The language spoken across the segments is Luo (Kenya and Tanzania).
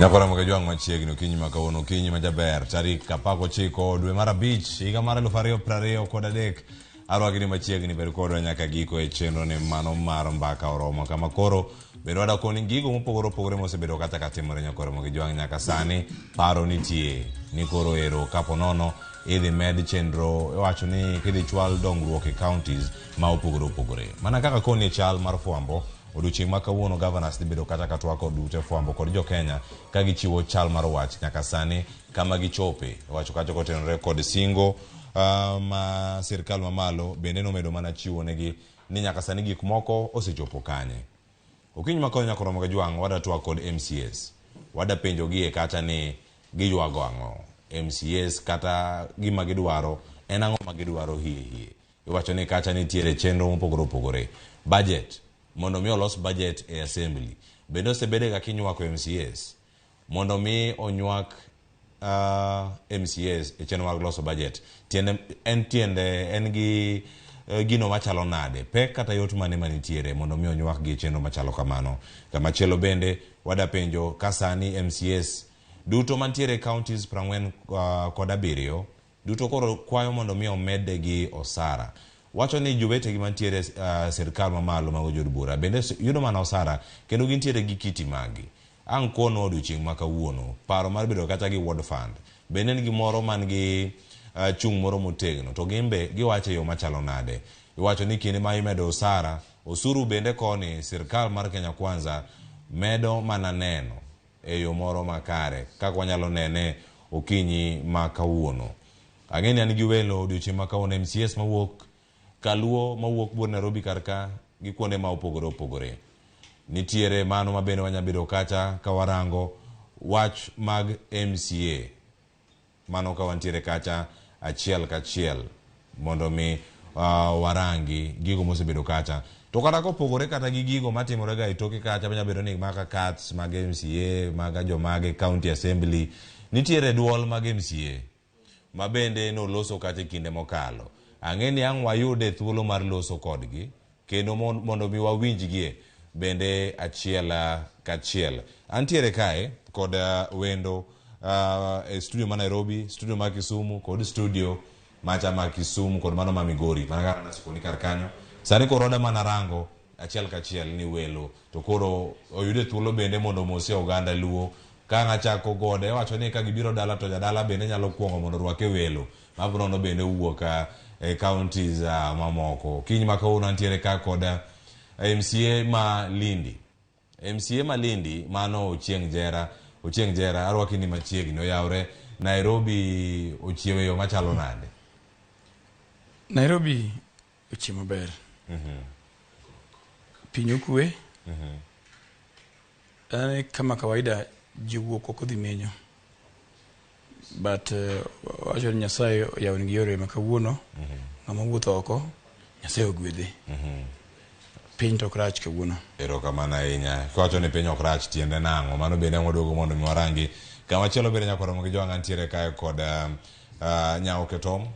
Nyakora Jwang' machiegni okinyi ma kawuono, okinyi ma jaber, tarik 19 dwe mar 5 higa mar 2023. Arwaki ni machiegni, bed kodwa nyaka giko e chenro ni mano mar Mbaka Oromo, kama koro bende wadakoni gigo mopogore opogore mosebedo kata ka timore. Nyakora Jwang', nyaka sani paro nitie ni koro ero kapo nono idhi med chenro, iwacho ni kidhi chwal dongruok e counties ma opogore opogore, mana kaka koni e chal mar fwambo odiochieng' ma kawuono. Governors dhi bedo kata ka twak kod ute fwambo kod jo-Kenya ka gichiwo chal mar wach nyaka sani kama gichope. Wacho kacha kotenore kod singo ma sirikal mamalo bende nomedo mana chiwo negi ni nyaka sani gik moko osechopo kanye. Okinyi ma kawuono, nyaka romo gi Jwang', wada twak kod MCAs, wada penjo gie kata ni giywago ang'o MCAs, kata gima gidwaro en ang'o ma gidwaro hie hie. Iwacho ni kacha nitiere chenro mopogore opogore, budget, mondo mi olos budget e assembly, bende osebede ga kinywako MCAs mondo mi onywak MCAs e chenro mag loso budget. Tiende en, tiende en gi gino machalo nade, pek kata yot mane manitiere mondo mi onywak gi e chenro machalo kamano. Kamachielo bende wada penjo ka sani MCAs duto mantiere e counties 47 duto koro kwayo mondo mi omede gi osara. Wacho ni jowetegi mantiere sirikal mamalo mago jood bura bende yudo mana osara kendo gintiere gi kiti magi. Ang' kono odiochieng' ma kawuono, paro mar bedo kata gi ward fund bende en gimoro man gi chung' moro motegno, to gin be giwacho e yo machalo nade? Iwacho ni kinde ma imedo osara, osuru bende koni sirikal mar Kenya Kwanza medo mana neno e yo moro makare kaka wanyalo nene okinyi ma kawuono. Ang'e ni an gi welo odiochieng' ma kawuono, MCAs mawuok Kaluo, mawuok buor Nairobi kar ka gi kuonde ma opogore opogore. Nitiere mano ma bende wanya bedo kacha ka warango wach mag MCA, mano ka wantiere kacha achiel kachiel mondo mi warangi gigo mosebedo kacha. To kata kopogore kata gi gigo matimore ga e toke kacha, manyalo bedo ni maka cuts mag MCA, maga jomage county assembly, nitiere duol mag MCA ma bende noloso kacha e kinde mokalo. Ang'e ni ang' wayude thuolo mar loso kodgi kendo mondo mi wawinjgie bende achiel kachiel. Antiere kae kod wendo e studio ma Nairobi, studio ma Kisumu kod studio macha ma Kisumu kod mano ma Migori. Mana kaka nasikoni kar kanyo. Sani koro oda mana rango achiel kachiel ni welo to koro oyude thuolo bende mondo omosie oganda Luo. Ka ng'achako gode, iwacho ni ka gibiro dala to jadala bende nyalo kuongo mondo orwake welo mabrono bende owuok e counties mamoko. Kiny ma kawuono antiere ka kod MCA ma Lindi. MCA ma Lindi mano Ochieng' Jera. Ochieng' Jera, arwaki ni machiegni. Oyawre, Nairobi ochiewo e yo machalo nade? Nairobi ochiewo maber. Piny okwe. En kama kawaida ji wuok oko dhi menyo. But wacho ni Nyasaye oyawonegi yore ma kawuono. Ng'ama wuotho oko, Nyasaye ogwedhe. Piny to ok rach kawuono. Erokamano ahinya. Kiwacho ni piny ok rach, tiende nang'o? Mano bende waduogo mondo mi warangi. Kama chielo bende nyaka romo gi jowang' antiere kae kod Nyaoke Tom,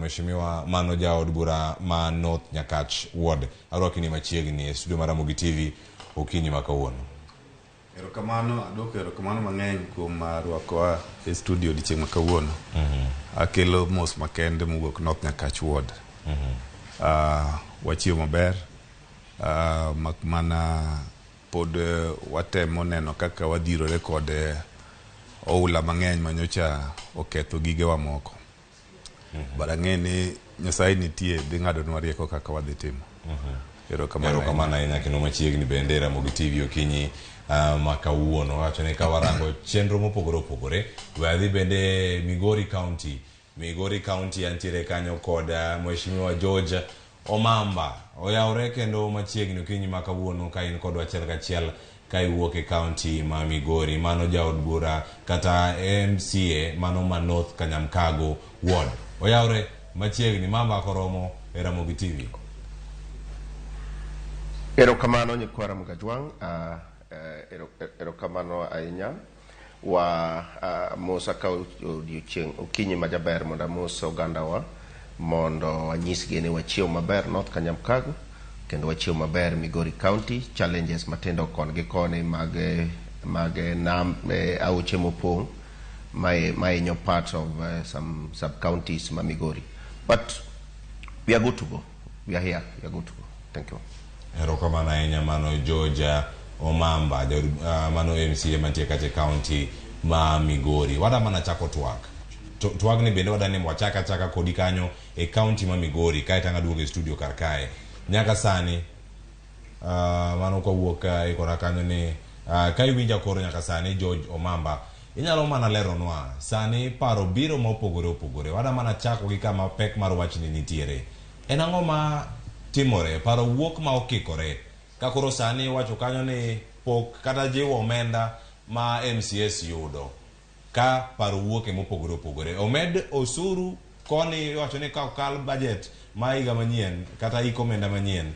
Mheshimiwa mano jaod bura ma North Nyakach Ward. Arwaki ni machiegni e studio mar Ramogi TV okinyi ma kawuono. Erokamano, aduoko erokamano mang'eny kuom rwakowa e studio odiochieng' ma kawuono. Akelo mos makende mowuok North Nyakach Ward. Wachiewo maber, mak mana pod watemo neno kaka wadhirore kod oula mang'eny manyocha oketho gigewa moko. But ang'e ni Nyasaye nitie, dhi ng'adonwa rieko kaka wadhi timo. Erokamano. Erokamano ahinya kendo machiegni bende Ramogi TV okinyi ma kawuono. Wacho ni ka warango chenro mopogore opogore, we adhi bende Migori County. Migori County antiere kanyo kod Mheshimiwa George Omamba. Oyawre kendo machiegni okinyi ma kawuono ka in kodwa achiel kachiel ka iwuok e county ma Migori. Mano jaod bura kata MCA mano ma North Kanyamkago Ward. Oyawre machiegni, ma mbaka oromo e Ramogi TV. Erokamano nyikwa Ramogi Ajwang', erokamano ahinya. Wa mos akawo odiochieng' okinyi majaber mondo amos ogandawa, mondo anyisgi ni wachiew maber North Kanyamkago kendo wachiew maber Migori County. Challenges matindo kon gi koni mag mag nam aoche mopong' mahinyo parts of some sub-counties ma Migori. But we are good to go. We are here. We are good to go. Thank you. Erokamano ahinya mano George Omamba, mano MCA mantie kacha e county ma Migori. Wada mana chako twak. Twagni bende wada ni wachaka achaka kodi kanyo e county ma Migori kae tang' aduogo e studio kar kae. Nyaka sani mano kawuok ikora kanyo ni ka iwinja koro nyaka sani George Omamba inyalo mana leronwa sani paro biro ma opogore opogore. Wada mana chako gi kama pek mar wachni nitiere. En ang'o ma timore? Paro wuok ma okikore. Ka koro sani iwacho kanyo ni pok kata jiwo omenda ma MCS yudo. Ka paro wuok e mopogore opogore. Omed osuru koni iwacho ni ka okal budget ma higa manyien kata hik omenda manyien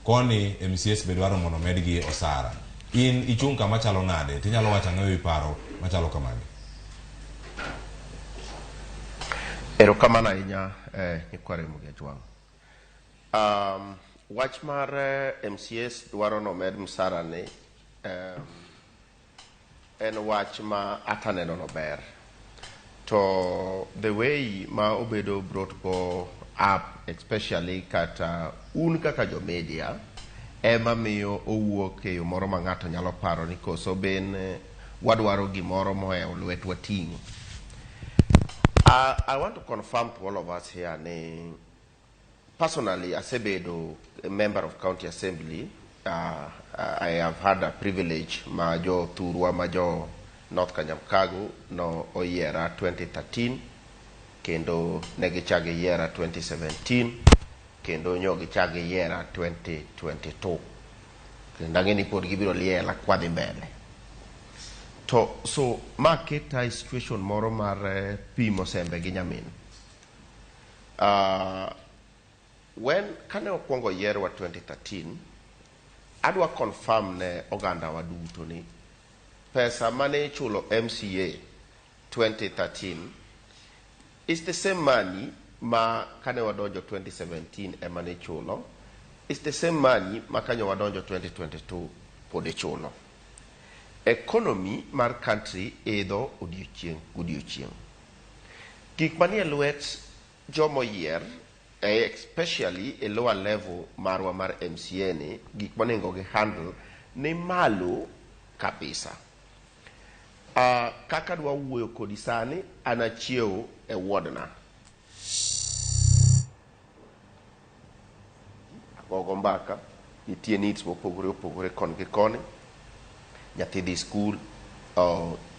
koni MCS be dwaro mondo omedgi osara. In ichung' kama chalo nade? Tinyalo wacho ang'o ewi paro machalo kamagi? Erokamano ahinya nyikwa Ramogi Ajwang'. Wach mar MCS dwaro nomed msara ni en wach ma ataneno no ber. To the way ma obedo brought go up, especially kata un kaka jo media, ema miyo owuok e yo moro ma ng'ato nyalo paro ni koso ben wadwaro gimoro mohewo lwetwa ting'o. I want to confirm to all of us here ni personally asebedo a member of county assembly. I have had a privilege ma jo thurwa ma jo North Kanyamkago no oyiera 2013 kendo ne gichako giyiera 2017 kendo nyo gichako giyiera 2022 kendo ang'e ni pod gibiro liela kwadhi mbele. To so ma keta e situation moro mar pimo sembe gi nyamin. When kane okwongo yierwa 2013, adwa confirm ne oganda wa duto ni pesa mane ichulo MCA 2013 is the same money ma kane wadonjo 2017 ema ne ichulo, is the same money ma kanyo wadonjo 2022 pod ichulo. Economy mar country idho odiochieng' godiochieng'. Gik manie lwet jomoyier, especially e lower level marwa mar MCA ni, gik monego gi handle ni malo kabisa. Kaka dwa wuoyo kodi sani, an achiewo e ward na. Agogo mbaka, nitie needs mopogore opogore kon gi koni. Nyathi dhi skul,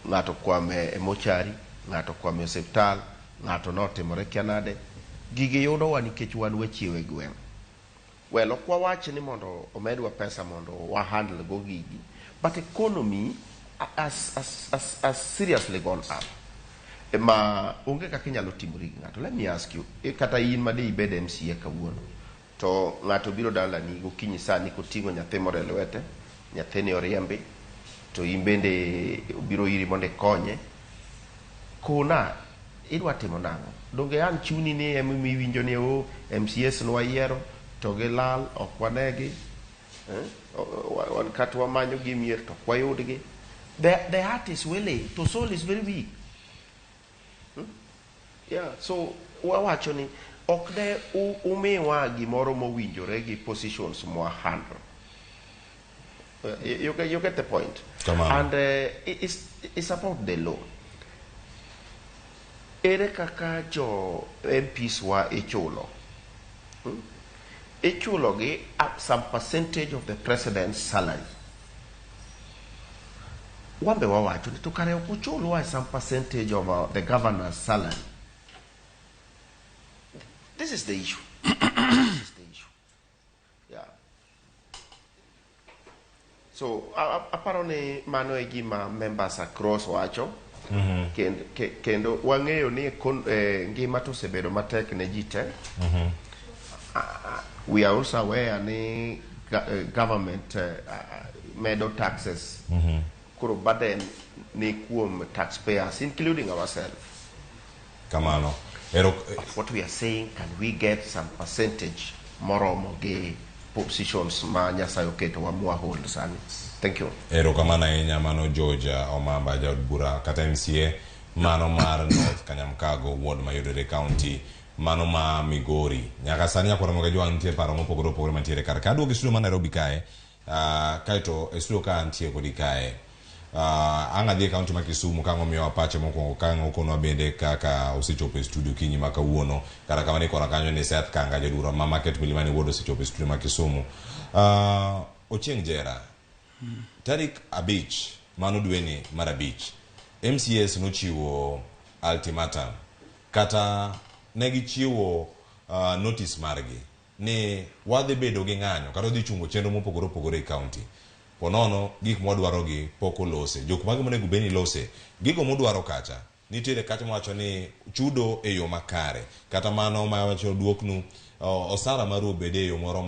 ng'ato kwame e mochari, ng'ato kwame e osiptal, ng'ato notimore kia nade. Gigi yudowa nikech wan wachiewo e gweng'. Well, ok wawach ni mondo omedwa pesa mondo wa handle go gigi, but economy has seriously gone up. Ma onge kaka inyalo timori gi ng'ato. Let me ask you, kata in ma de ibed MCA kawuono, to ng'ato biro dalani gokinyi sani koting'o nyathi moro e lwete, nyathini oriembi, to in bende obiro iri mondo ikonye. Kona, idwa timo nang'o? Donge an chuni ni ema iwinjo ni o MCS nwayiero to gilal ok wanegi, wan kata wamanyo gi mier to ok wayudgi. The heart is willing, to soul is very weak. Yeah, so wawacho ni ok de umiwa gimoro mowinjore gi positions mwa handle. You get the point. Come on. And it's about the law. Ere kaka jo MPs wa ichulo? Ichulo gi some percentage of the president's salary. Wambe wawacho ni to kare ok uchulwa some percentage of the governor's salary. This is the issue. This is the issue. Yeah. So aparo ni mano e gima members across wacho. Kendo wang'eyo ni ngima to osebedo matek ne ji te. We are also aware ni government medo taxes. Koro burden ni kuom taxpayers, including ourselves. Kamano. Ero, But what we are saying, can we get some percentage moromo gi positions ma Nyasaye oketowa mwa hold sani. Thank you. Erokamano ahinya mano George Omamba jaod bura kata MCA mano mar North Kanyamkago ward mayudore county mano ma Migori. Nyaka sani nyakwara moga jwang' nitie paro mopogore opogore mantiere kar ka. Aduogo e studio ma Nairobi kae, kaeto e studio ka antie kodi kae. Ang' adhi e county ma Kisumu ka ang' omiyowa pache mokwongo ka ang' okonwa bende kaka osechopo e studio kinyi ma kawuono. Kata kamano e kona kanyo ni Seth Kanga jaod bura ma Market Milimani Ward osechopo e studio ma Kisumu. Ochieng' Jera, tarik 5 mano dweni mar 5, MCAs nochiwo ultimatum kata negichiwo notice margi ni wadhi bedo gi ng'anyo kata wadhi chungo chenro mopogore opogore e county. Ponono gik mwadwaro gi pok olose. Jok mage monego bed ni lose. Gigo mudwaro kacha, nitiere kacha mawacho ni chudo e yo makare. Kata mano mawacho duoknu osara maru obed e yo moro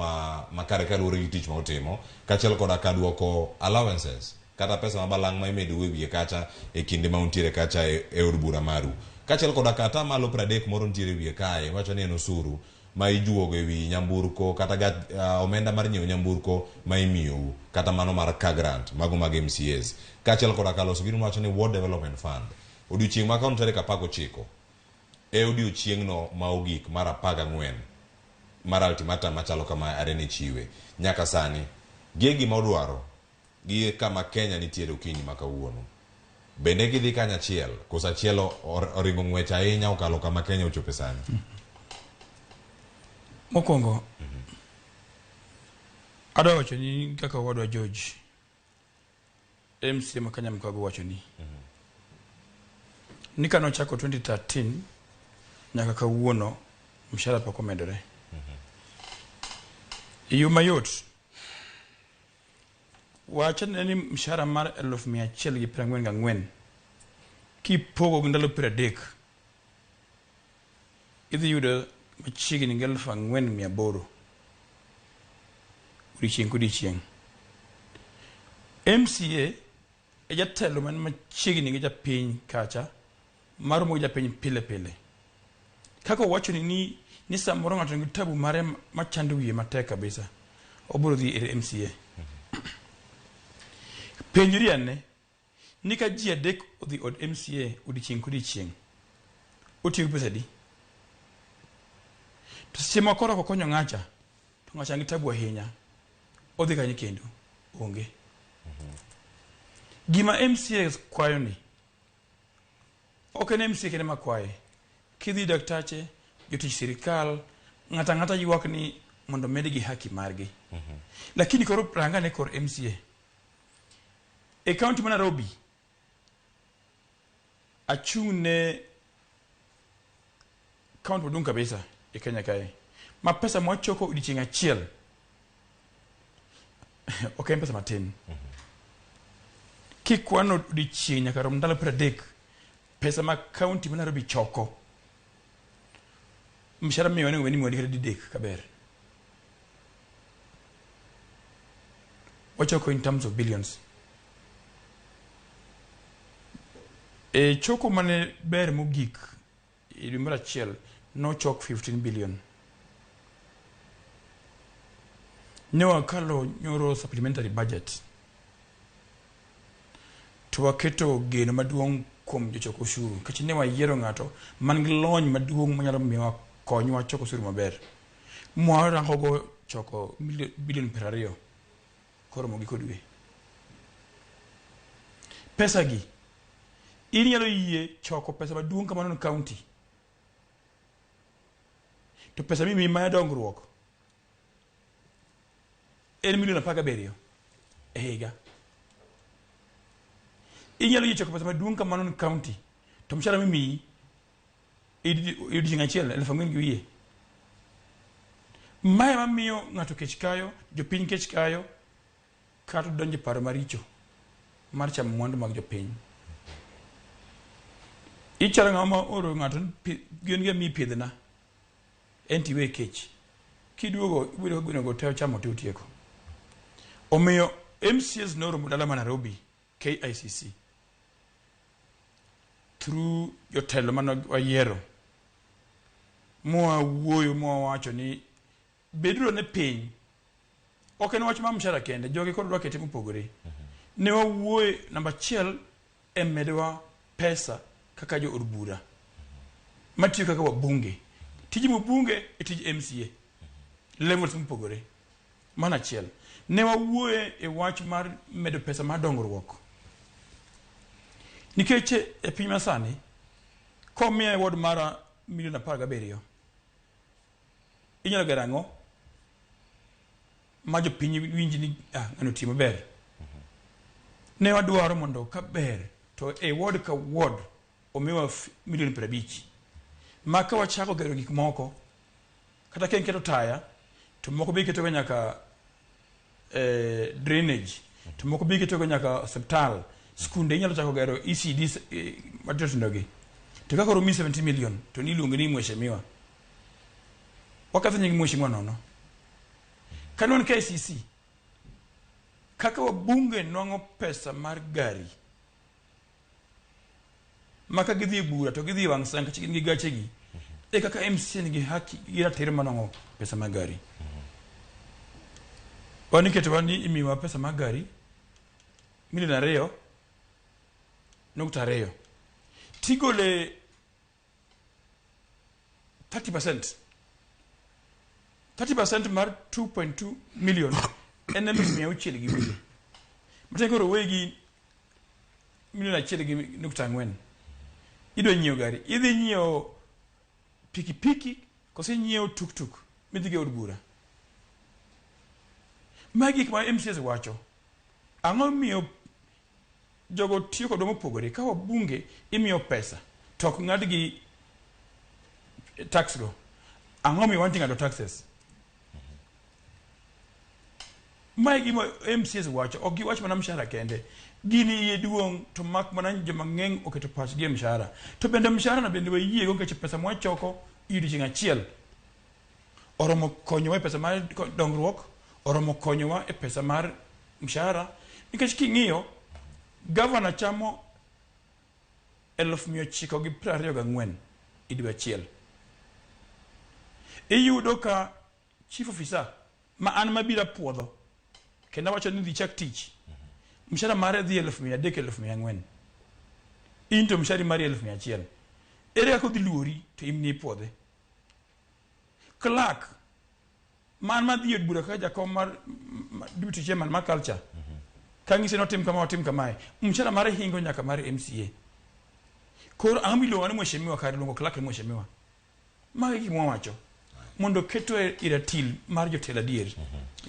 makare kaluwore gi tich ma utimo. Kaachiel koda ka duoko allowances kata pesa ma balang' ma imedou e wiye kacha e kinde ma untiere kacha e od bura maru. Kaachiel koda ka atamalo 30 moro nitiere e wiye kae, wacho ni en osuru ma ijuogo e wi nyamburko kata omenda mar nyiewo nyamburko ma imiyou kata mano mar car grant mago mag MCAs. Kaachiel koda ka loso gino mawacho ni Ward Development Fund. Odiochieng' ma kawuono tarik 19 e odiochieng'no ma ogik mar 14 mar ultimatum machalo kama are ne chiwe. Nyaka sani, gi e gima odwaro gi kama Kenya nitiere okinyi ma kawuono. Bende gidhi kanyachiel, koso achiel oringo ng'wech ahinya okalo kama Kenya ochope sani? Mokwongo, adwa wacho ni kaka owadwa George, MCA ma Kanyamkago wacho ni, ni kane ochako 2013 nyaka kawuono mshahara pok omedore. E yo mayot, wachane ni mshahara mar 144,000 kipogo gi ndalo 30 idhi yudo machiegni gi 4,800 odiochieng' kodiochieng'. MCA e jatelo man machiegni gi japiny kacha maromo gi japiny pile pile. Kaka owacho ni ni samoro ng'ato nigi tabu mare machando wiye matek kabisa, obiro dhi ir MCA. Penjri ane ni ka ji 3 odhi od MCA odiochieng' kodiochieng', otiyo gi pesa adi? To seche moko koro ok okonyo ng'acha, to ng'acha nigi tabu ahinya, odhi kanye kendo? Onge. Gima MCA kwayo ni, ok en MCA kende makwaye. Kidhi daktache, jotich sirikal, ng'ato ang'ata ywak ni mondo medgi haki margi. Lakini koro rangane kor MCA. E county ma Nairobi, achung' ne county maduong' kabisa e Kenya kae, ma pesa mwachoko odiochieng' achiel ok en pesa matin. Kikwano odiochieng' nyaka rom ndalo 30, pesa ma county ma Nairobi choko, mshahara miyo onego bed ni imiyowa kata didek kaber. Wachoko in terms of billions. E choko mane ber mogik e dwe mar achiel nochok 15 billion. Ne wakalo nyoro supplementary budget to waketo geno maduong' kuom jochok osuru nikech ne wayiero ng'ato man gi lony maduong' manyalo miyowa konywa choko osuru maber. Mwarango go choko bilion 20 koromo giko dwe. Pesa gi inyalo yie choko pesa maduong' kamano ne county to pesa mimiyi mar dongruok en milion 17 e higa. Inyalo yie choko pesa maduong' kamano ne county to mshahara mimiyi e odiochieng' achiel 4,000 gi wiye. Mae mamiyo ng'ato kech kayo, jopiny kech kayo, kata donjo e paro maricho mar chamo mwandu mag jopiny. Ichalo ng'ama oro ng'ato ni gwen gi amiyi pidhna, en to iwe kech. Kiduogo ibiro ka gweno go te ochamo te otieko. Omiyo MCAs noromo dala ma Nairobi, KICC, through jotelo mane wayiero, mwawuoyo mwawacho ni beduru ane piny. Ok en wach mar mshahara kende, jogi koro dwa kete mopogore. Ne wawuoye namba achiel e medowa pesa kaka jo od bura matiyo kaka wabunge. Tij mbunge e tij MCA levels mopogore. Mano achiel. Ne wawuoye e wach mar medo pesa mar dongruok. Nikech e piny masani, komiya e ward mara milion 17, inyalo gero ang'o ma jopiny winj ni ah, ng'ano otiyo maber. Ne wadwaro mondo ka ber to e ward ka ward omiwa milion 50 ma ka wachako gero gik moko kata ka en keto taya to moko be iketogo nyaka drainage to moko be iketogo nyaka osiptal skunde inyalo chako gero ECD matindo tindo gi to ka koro omiyi 70 million to niluongi ni mheshimiwa waketho nying mheshimiwa nono kane wan KCC kaka wabunge nwang'o pesa mar gari ma ka gidhi e bura to gidhi e wang' saa nikech gin gi gachegi e kaka MCA nigi haki gi ratiro mar nwang'o pesa mar gari wan iketowa ni imiyowa pesa mar gari milion 2.2 tigole 30% 30% mar 2.2 million en 600,000 gi wiye matiende koro wegi milion 1.4 idwa nyiewo gari idhi nyiewo pikipiki koso inyiewo tuktuk midhi go e od bura magi gik ma MCAs wacho ang'o miyo jogo tiyo kodwa mopogore ka wabunge imiyo pesa to ok ng'adgi tax go ang'o miyo wanti ng'ado taxes mae gima MCAs wacho ok giwach mana mshahara kende gini iye duong' to mak mana ni joma ng'eny oketo pachgi e mshahara to bende mshahara no bende wayiego nikech pesa mwachoko e odiochieng' achiel oromo konyowa e pesa mar dongruok oromo konyowa e pesa mar mshahara nikech king'iyo gavana chamo 924,000 e dwe achiel iyudo ka chief officer ma an mabiro apuodho kendo awacho ni dhi chak tich mshahara mare dhi 300,000 400,000 in to mshahari mari 100,000 ere kaka odhi luori to in nipuodhe clerk man madhi e od bura kaka jakom mar deputy chairman mar culture kang'ise notim kama otim kamae mshahara mare hingo nyaka mar MCA koro ang'o miluongo ni mheshimiwa kar luongo clerk ni mheshimiwa mago e gik mwawacho mondo keto e ratil mar jotelo adier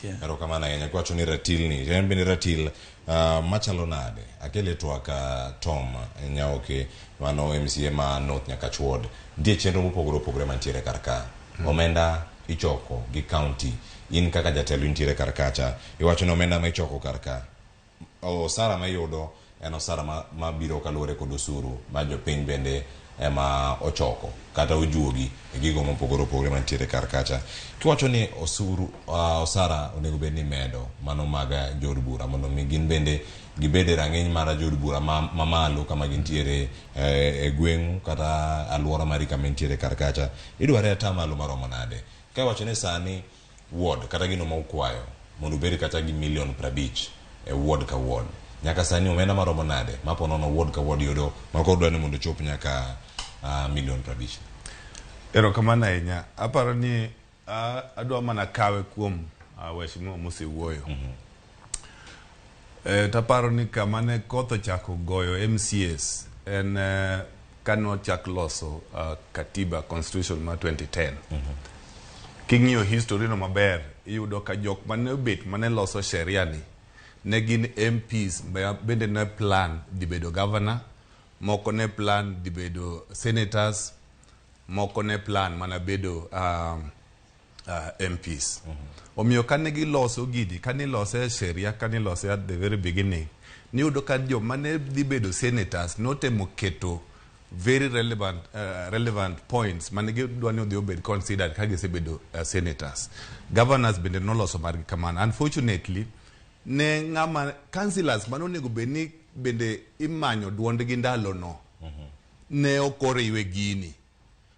yeah. Erokamano ahinya kiwacho ni ratil ni en bende ratil machalo nade akele twak Tom Nyaoke mano MCA ma North Nyakach Ward nitie chenro mopogore opogore mantiere kar ka omenda ichoko gi county in kaka jatelo intiere kar kacha iwacho ni omenda ma ichoko kar ka osara ma iyudo en osara mabiro kaluwore kod osuru ma jopiny bende ema ochoko kata ojuogi e gigo mopogore opogore mantiere kar kacha kiwacho ni osuru osara onego bed ni imedo mano mag jood bura mondo mi gin bende gibed e rang'iny mar jood bura mamalo kama gintiere e gweng'u kata aluora mari kama intiere kar kacha idware atamalo maromo nade ka iwacho ni sani ward kata gino ma ukwayo mondo ubed kata gi milion 50 e ward ka ward nyaka sani omenda maromo nade ma po nono ward ka ward yudo ma koro dwa ni mondo ochop nyaka milion 50 Erokamano ahinya. Aparo ni adwa mana kawe kuom waheshimiwa mosewuoyo. Taparo ni kama ne koth ochako goyo MCAs en kane ochak loso katiba constitution mar 2010. King'iyo history no maber, iyudo ka jok mane obet mane loso sheria ni ne gin MPs bende ne plan dhi bedo governor, moko ne plan dhi bedo senators, moko ne plan mana bedo MPs. Omiyo kane giloso gini, kane ilose sheria, kane ilose at the very beginning, niyudo ka joma ne dhi bedo senators notemo keto very relevant points mane gidwa ni odhi obed considered ka gisebedo senators. Governors bende noloso margi kamano. Unfortunately, ne ng'ama councillors mane onego bed ni bende imanyo duondgi ndalono ne ok oriwe gini.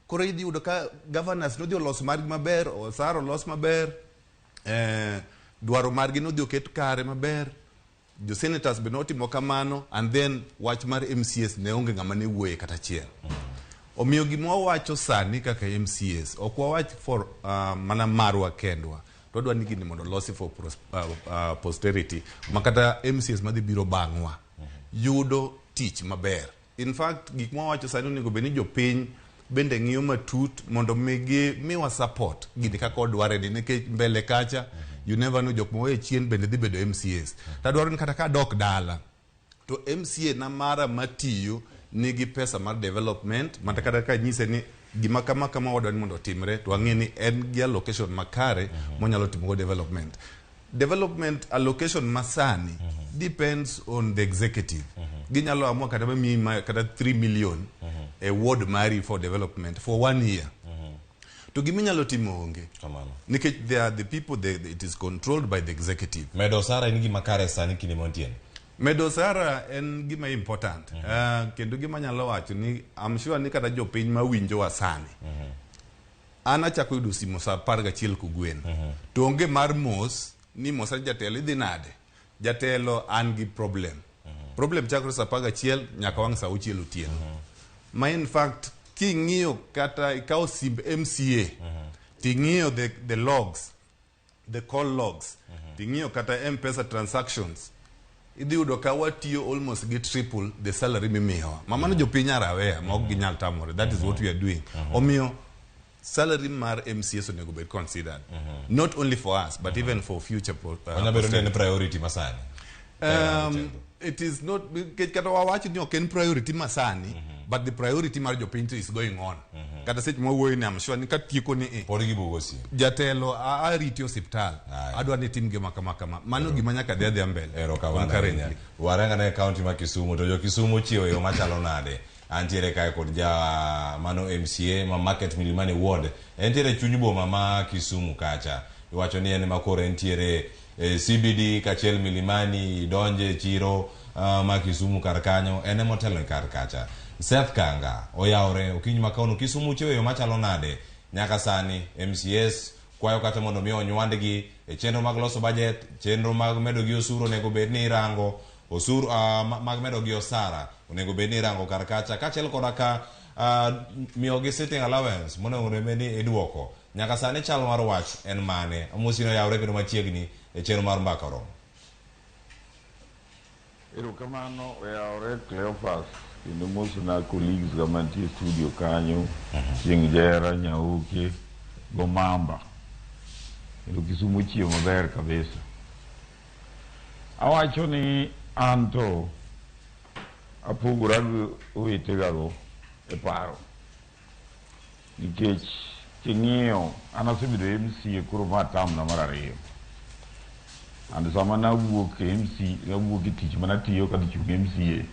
Koro idhi yudo ka governors nodhi oloso margi maber, osara olos maber, Dwaro margi nodhi oket kare maber. Jo senators be notimo kamano, and then wach mar MCAs ne onge ng'ama ne wuoye kata achiel. Omiyo gima wawacho sani kaka MCAs, ok wawach for mana marwa kendwa. To wadwa ni gini mondo olosi for posterity, ma kata MCAs madhi biro bang'wa yudo tich maber. In fact, gik ma wawacho sani onego bed ni jopiny bende ng'iyo matut mondo mi miwa support gini kaka odware ni, nikech mbele kacha you never know, jok mowe chien bende dhi bedo MCAs. Tadwaro ni kata ka adok dala to MCA na mara matiyo nigi pesa mar development, mata kata ka nyise ni gima kama kama wadwa ni mondo otimre, to wang'e ni en gi allocation makare monyalo timogo development. Development allocation masani depends on the executive. Ginyalo amua kata mamiyi kata 3 million e ward mari for development for one year, to giminyalo timo onge. Kamano. Nikech they are the people, it is controlled by the executive. Medo osara en gima kare sani kinde mantiere? Medo osara en gima important. Kendo gima anyalo wacho ni I'm sure ni kata jopiny mawinjowa sani, an achako yudo simo sa 11 kogwen, to onge mar mos ni mosa ni jatelo idhi nade, jatelo an gi problem. Problem chakore sa 11 nyaka wang' sa 6 otieno. Ma in fact king'iyo kata ikawo simb MCA ting'iyo the logs, the call logs, ting'iyo kata M-Pesa transactions, idhi yudo ka watiyo almost gi triple the salary mimiyowa. Ma mano jopiny are aware, ma ok ginyal tamore. That is what we are doing. Omiyo salary mar MCAs onego bed considered, not only for us but even for future Onyalo bedo ni en posterity. Priority masani. It is not, nikech kata wawach ni ok en priority masani, but the priority mar jopiny to is going on. Kata seche mwawuoyo ni, I'm sure ni katieko ni Pod gibugo simu. Jatelo ariti osiptal. Aye. Adwa ni tim gima kama kama, mano gima nyaka dhi adhiya mbele Erokamano ahinya. concurrently. Waranga ne kaunti ma Kisumu, to jo Kisumu ochiewo e yo machalo nade? Antiere kae kod ja mano MCA ma Market Milimani Ward. Entiere e chuny boma ma Kisumu kacha. Iwacho ni en ema koro entiere e CBD kachiel Milimani, donje chiro ma Kisumu kar kanyo, en ema otelo e kar kacha. Seth Kanga oyawre okinyi ma kawuono. Kisumu chiewo e yo machalo nade? Nyaka sani MCAs kwayo kata mondo mi onywandgi e chenro mag loso budget, chenro mag medo gi osuru onego bed ni irango osuru mag medo gi osara onego bed ni irango kar kacha, kaachiel koda ka miyogi sitting allowance monego bed ni iduoko. Nyaka sani chal mar wach en mane? Amosi oyawre kendo machiegni e chenro mar Mbaka Oromo. Erokamano, oyawre Cleophas, kendo mosna colleagues ga mantie e studio kanyo, Chieng' Jera, Nyauke, Gomamba. Kendo Kisumu chiew maber kabisa. Awacho ni an to apogora gi owetegago e paro. Nikech king'iyo, an asebedo MCA koro ma term na mar ariyo. And sama nawuok e MC, nawuok e tich manatiyo kadhi chung' MCA,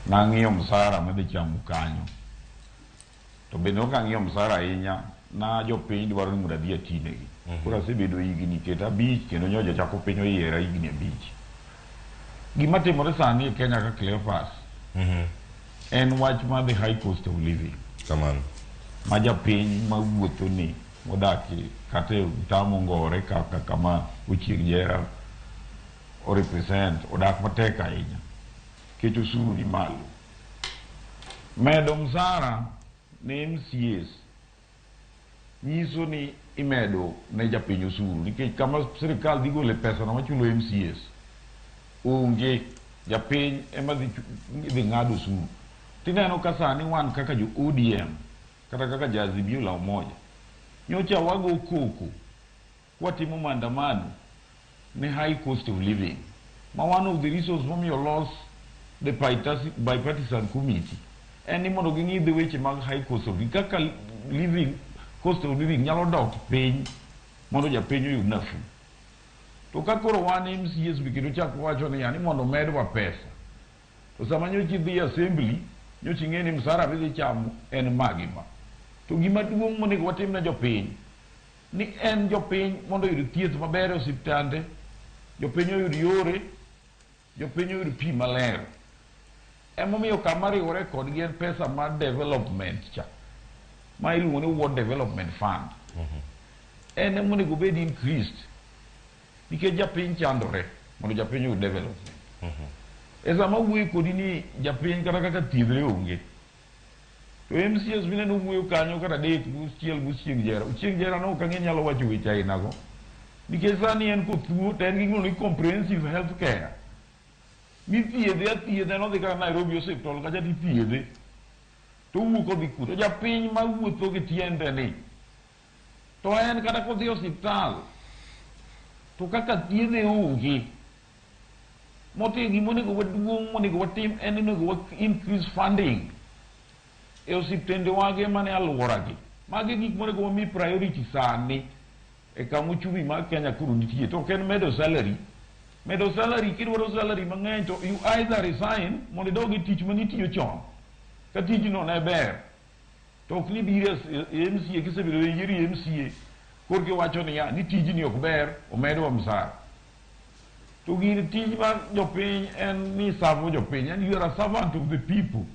nang'iyo msara madhi chamo kanyo. To bende ok ang'iyo msara ahinya, na jopiny dwaro ni mondo adhi atinegi. Koro asebedo higni ket 5 kendo nyocha chako piny oyiera higni 5. Gima timore sani e Kenya ka, Cleophas, en wach mar the high cost of living. Kamano. Ma japiny mawuotho ni modak kata e mtaa Ongore kaka kama Ochieng' Jera o represent odak matek ahinya nikech osuru ni malo. Medo msara ne MCAs nyiso ni imedo ne japiny osuru, nikech kama sirikal dhi gole pesa no machulo MCAs onge, japiny ema dhi ng'ado osuru. Tineno ka sani wan kaka jo ODM kata kaka jo Azimio la Umoja nyocha wago koko kwatimo maandamano ne high cost of living, ma one of the reasons momiyo los the bipartisan committee en ni mondo ging'i dhi weche mag high cost of living, kaka living cost of living nyalo dok piny mondo japiny oyud nafuu. To ka koro wan MCAs be kendo chak wacho ni yani mondo medwa pesa, to sama nyocha idhi assembly nyocha ing'e ni msara midhi chamo en ma gi ma. To gima duong' monego watim ne jopiny ni en jopiny mondo oyud thieth maber e osiptande, jopiny oyud yore, jopiny oyud pi maler. Emomiyo kama riwore kodgi en pesa mar development cha ma iluongo ni Ward Development Fund, en ema onego bed increased. Nikech japiny chandore mondo japiny oyud development. E sama wuoyo kodi ni japiny kata kaka thiedhre onge. To MCAs mineno wuoyo kanyo kata adek guchiel guchieng jera. Ochieng jera no ok ang'e nyalo wacho weche ainago. Nikech sani en kothuo to en gi gimiluongo ni comprehensive health care. Mithiedhe athiedha nodhi kata Nairobi Hospital kacha tithiedhe. To owuok odhi kuro. To japiny mawuotho gi tiende ni to en kata kodhi e osiptal to kaka thiedhe onge. Motiyo gima onego waduong' monego watim en ni onego wa increase funding e osiptende wage mane alwora gi. Magi e gik monego wami priority sani e kama uchumi mar Kenya koro nitie. To ok en medo salary. Medo salary kidwaro salary mang'eny to you either resign mondo idog e tich manitiyo chon. Ka tijno ne ber. To ok ni biro e MCA kisebedo e yieri MCA koro kiwacho niya ni tijni ok ber omedwa msara. To gir tij mar jopiny en ni savo jopiny. En you are a servant of the people.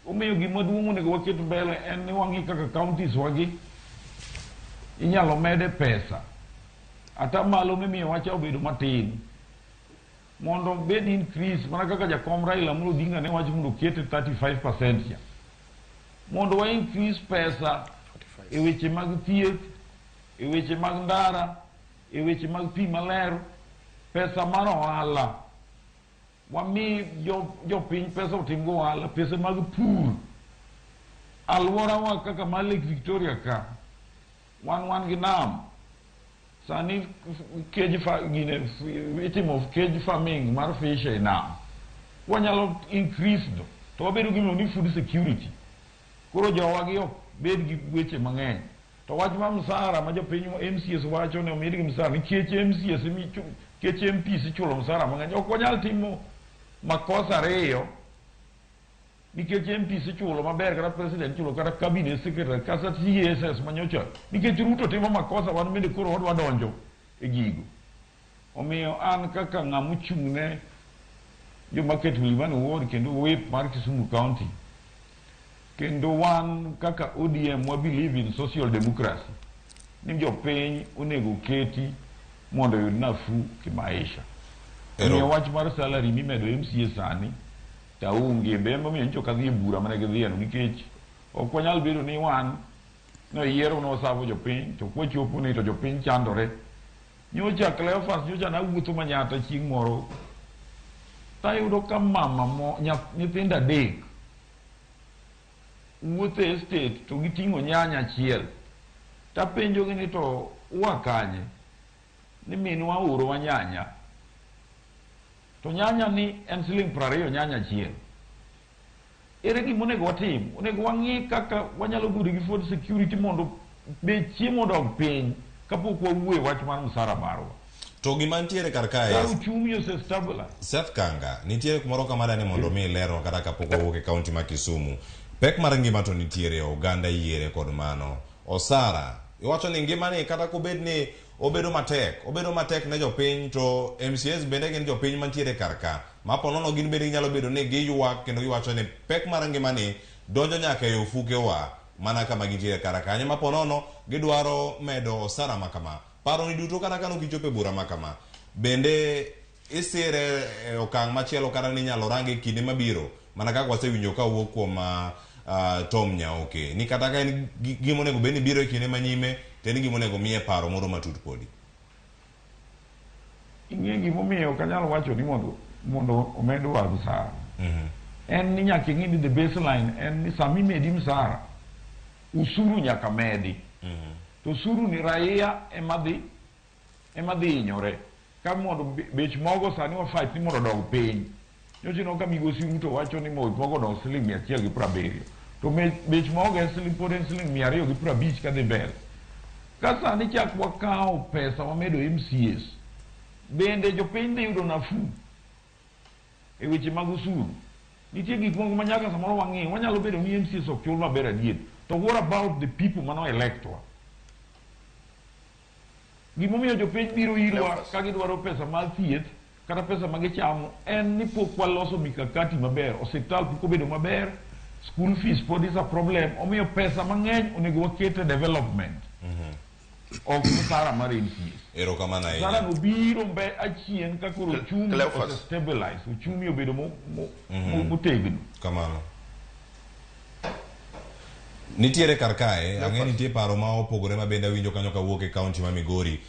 Omiyo gima duong' onego waket mbele en ni wang'i kaka counties wagi inyalo mede pesa. Ata malo mimiyo wacha obedo matin. Mondo obed increase mana kaka jakom Raila Amolo Odinga ne wacho mondo okete 35% cha. Mondo wa increase pesa e weche mag thieth, e weche mag ndara, e weche mag pi maler, pesa mar ohala. Wami jopiny pesa otim go ohala, pesa mag pur. Alworawa kaka mar Lake Victoria ka, wan gi nam. Sani cage gine itimo cage farming mar fish e nam. Wanyalo increase no to wabedo gi gimiluongo ni food security. Koro jowa gi ok bed gi weche mang'eny. To wach mar msara ma jopiny MCAs wacho ni omedgi msara nikech MCAs nikech MPs ichulo msara mang'eny. Ok wanyal timo makosa ariyo nikech MPs ichulo maber kata president ichulo kata cabinet secretary kata CSS manyocha nikech Ruto timo makosa wan bende koro wadwa donjo e gigo. Omiyo an kaka ng'ama ochung' ne joma keto Milimani Ward kendo whip mar Kisumu County kendo wan kaka ODM wa believe in social democracy ni jopiny onego keti mondo oyud nafuu kimaisha. Omiyo wach mar salary mimedo MCA sani to aonge be emomiyo nyocha ok adhi e bura mane gidhiyeno nikech ok wanyal bedo ni wan noyiero nosavo jopiny to kwachopo ni to jopiny chandore. Nyocha Cleophas nyocha nawuotho Manyatta chieng' moro tayudo ka mama mo nyithindo adek wuotho e estate to giting'o nyanya achiel. Tapenjogi ni to ua kanye? Ni minwa oorowa nyanya. To nyanya ni en siling 20 nyanya achiel. Ere gima onego watim? Onego wang'i kaka wanyalo bedo gi food security mondo bech chiemo odog piny kapok wawuoyo e wach mar msara marwa. To gima nitiere kar kae Ka uchumi ose stabilize. Seth Kanga, nitiere kumoro kama dani mondo mi ilerwa kata kapok wawuok e kaunti ma Kisumu. Pek mar ngima to nitiere, oganda yiere kod mano. Osara, iwacho ni ngima ni kata kobed ni obedo matek, obedo matek ne jopiny to MCAs bende gin jopiny mantiere kar ka. Ma ponono gin bende ginyalo bedo ni giywak kendo giwacho ni pek mar ngima ni donjo nyaka e ofukewa mana kama gintiere kar kanyo. Ma ponono gidwaro medo osara ma kama. Paro ni duto kata kane ok ichopo e bura ma kama, bende isire e okang' machielo kata ni inyalo range e kinde mabiro mana kaka wasewinjo ka wuok kuom Tom Nyaoke ni kata ka en gima onego bed ni biro e kinde manyime to en gima onego miye paro moro matut podi. Ing'e gimomiyo ok anyal wacho ni mondo omedwa msara. En ni nyaka ing'e ni the baseline en ni sama imedi msara, usuru nyaka medi. To usuru ni raia ema dhi hinyore. Ka mondo bech mogo sani wa fight ni mondo odog piny. Nyocha ineno ka migosi Ruto wacho ni bech mogo odok siling 170. To bech mogo en siling pod en siling 250 kadhi mbele. Ka sani chak wakawo pesa wamedo MCAs, bende jopiny dhi yudo nafuu e weche mag osuru. Nitie gik moko ma nyaka samoro wang'i, wanyalo bedo ni MCAs ok chul maber adier. To what about the people mano elect wa? Gimomiyo jopiny biro irwa ka gidwaro pesa mar thieth kata pesa ma gichamo en ni pok waloso mikakati maber. Osiptal pok obedo maber, school fees pod is a problem. Omiyo pesa mang'eny onego waket e development. Ok msara mar MCAs. Erokamano Msara ahinya. no biro mbe achien ka koro ochumi Cleophas. ose stabilize, ochumi obedo motegno. Kamano. Nitiere kar kae, ang'e nitie paro ma opogore ma bende awinjo kanyo kawuok e kaunti ma Migori.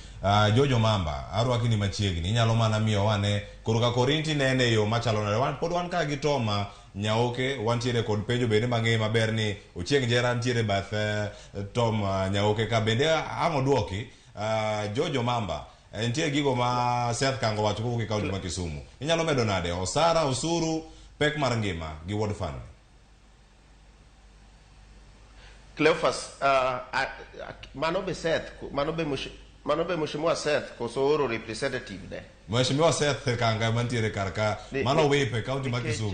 Jojo Mamba, arwaki ni machiegni, inyalo mana miyo wane koro ka korinti nene e yo machalo nade. Wan pod wan ka gi Toma Nyaoke, wantiere kod penjo bende mang'eye maber ni Ochieng' Njera nitiere bath Tom Nyaoke ka bende ang' oduoki. Jojo Mamba, nitie gigo ma Seth Kango wacho kowuok e kaunti ma Kisumu. Inyalo medo nade? Osara, osuru, pek mar ngima gi ward fund. Cleophas, mano be Seth, mano be Mheshimiwa Seth koso oro representative ne. Mheshimiwa Seth Kanga mantiere kar ka, mano wipe kaunti ma Kisumu.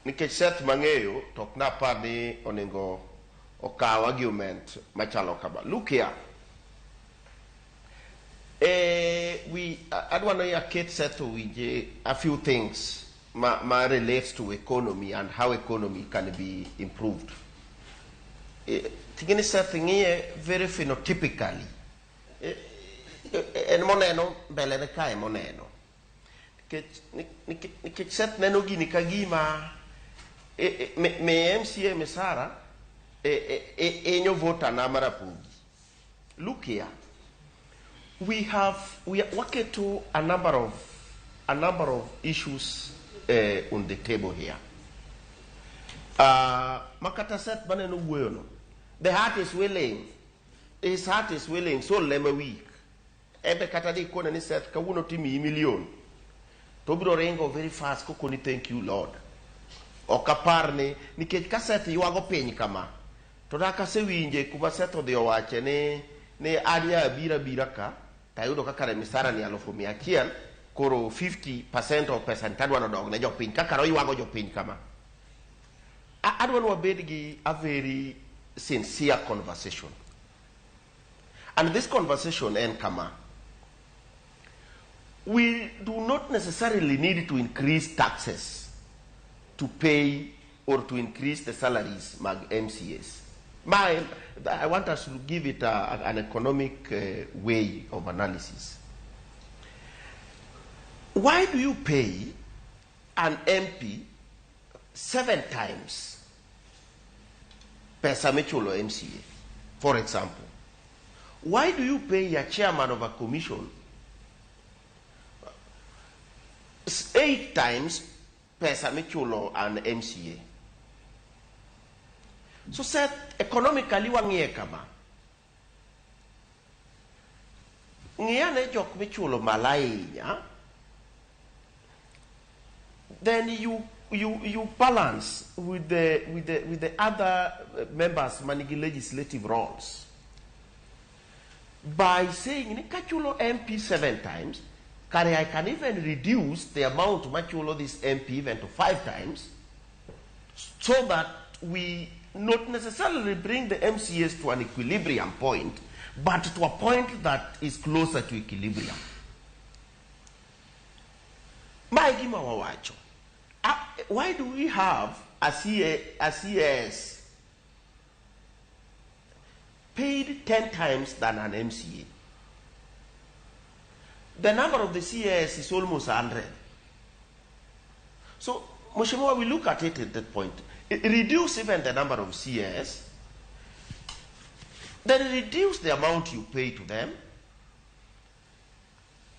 Nikech Seth mang'eyo to ok napar ni onego okaw argument machalo kama. Look here. Adwa ni aket Seth owinje a few things ma relates to economy and how economy can be improved. Ting'eni Seth ng'iye very phenotypically. En moneno mbele ne kae moneno. Nikech Seth neno gini ka gima me MCA misara enyo voter na Marapogi. Look here. We waketo a number of issues on the table here. Makata Seth maneno wuoyo no. The heart is willing. His heart is willing, so lema weak. Ebe kata di kone ni Seth kawuono timi million. To biro ringo very fast kokoni thank you Lord. Ok apar ni nikech ka Seth ywago piny kama. To dak asewinje kuma Seth odhi owache ni an ya abira bira ka tayudo kaka re misara ni 1,100 koro 50% of pesa ni tadwa nodog ne jopiny kaka roywago jopiny kama. Adwa ni wabed gi a very sincere conversation. And this conversation en kama. We do not necessarily need to increase taxes to pay or to increase the salaries mag MCAs. I want us to give it an economic way of analysis. Why do you pay an MP 7 times pesa michulo MCA, for example? Why do you pay a chairman of a commission 8 times pesa michulo an MCA? So Seth, economically wang'iye kama. Ng'iyane jok michulo malo ahinya, then you balance with the other members manigi legislative roles. By saying ni kachulo MP 7 times, kare I can even reduce the amount machulo this MP even to 5 times, so that we not necessarily bring the MCAs to an equilibrium point, but to a point that is closer to equilibrium. Mae gima wawacho. Why do we have a CAS paid 10 times than an MCA? The number of the CAS is almost 100. So, Mheshimiwa, we look at it at that point. Reduce even the number of CAS, then reduce the amount you pay to them,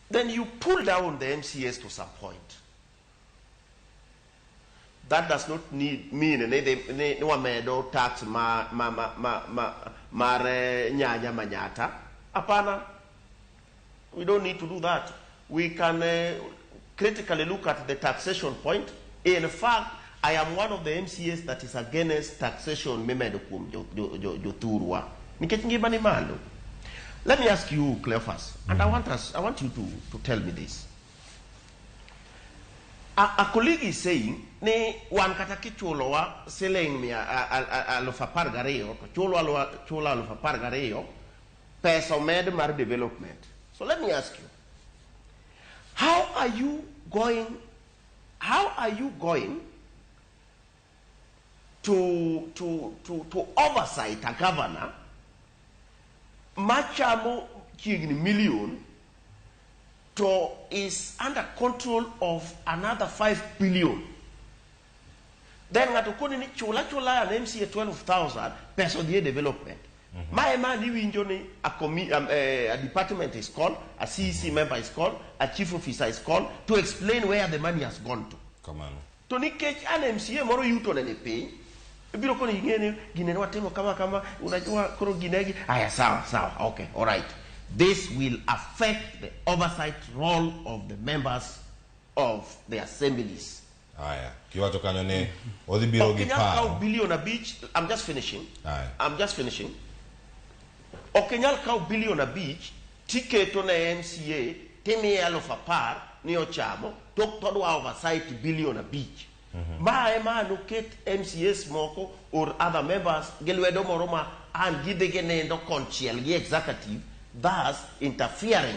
then you pull down the MCAs to some point. That does not mean ne wamedo tax ma mar nyanya manyata. Hapana. We don't need to do that. We can critically look at the taxation point. In fact, I am one of the MCAs that is against taxation mimedo kuom jothurwa. Nikech ngima ni malo. Let me ask you, Cleophas, and I want you to tell me this. A colleague is saying, ni wan kata kichulowa siling mia, alufu apar gariyo, to chulo alufu apar gariyo, pesa omed mar development. So let me ask you, how are you going to oversight a governor machamo chiegni million to is under control of another 5 billion? Then ng'ato koni ni chula chula an MCA 12,000, pesa odhi e development. Ma ema niwinjo ni a department is called, a CEC member is called, a chief officer is called to explain where the money has gone to. Kamano. To nikech an MCA moro yuto ne ni piny, ibiro koni ing'e ni gine ne watimo kama kama, unajua koro ginegi aya sawa sawa, okay, all right. This will affect the oversight role of the members of the assemblies. Aya, kiwacho kanyo ni odhi biro Ok gi inyal kawo paro. 5 billion. I'm just finishing. Aya. I'm just finishing. Ok inyal kawo 5 billion tiketo ne MCA timiye 10,000 ni ochamo to todwa oversight 5 billion. Ma ema noket MCAs moko or other members gi lwedo moro ma an gidhi ginindo konchiel gi executive, thus interfering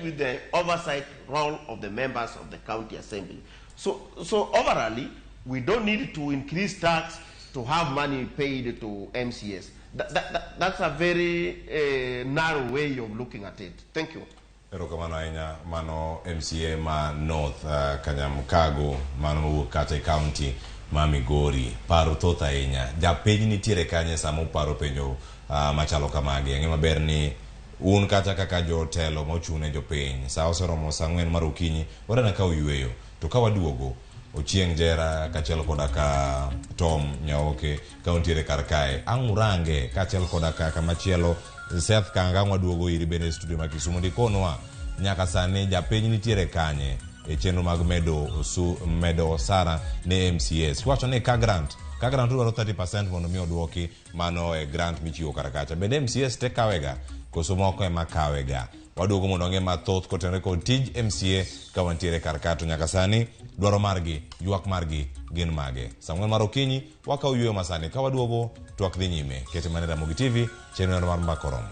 with the oversight role of the members of the county assembly. So overall, we don't need to increase tax to have money paid to MCAs. That's a very narrow way of looking at it. Thank you. Erokamano ahinya. Mano MCA ma North Kanyamkago, mano mowuok kata e county ma Migori. Paro thoth ahinya. Japiny nitiere kanye sama uparo penjo machalo kamagi? Ang'e maber ni un kata kaka jotelo mochung' ne jopiny. Sa oseromo sa 4 mar okinyi, wadana ka oyweyo. To ka waduogo, Ochieng' Jera kaachiel koda ka Tom Nyaoke ka untiere kar kae. Ang' urange kaachiel koda ka kamachielo Seth Kanga ang' waduogo iri bende e studio ma Kisumu. Ndikonwa nyaka sani japiny nitiere kanye e chenro mag medo osara ne MCAs. Kiwacho ni ka grant dwaro 30% mondo mi oduoki mano e grant michiwo kar kacha. Bende MCAs te kawega koso moko ema kawega? Waduogo mondo wang'e mathoth kotenore kod tij MCA ka wantiere kar ka, to nyaka sani dwaro margi, ywak margi gin mage? Sa 4 mar okinyi wakawo yueyo masani, ka waduogo twak dhi nyime. Kete mana e Ramogi TV, chenro mar Mbaka Oromo.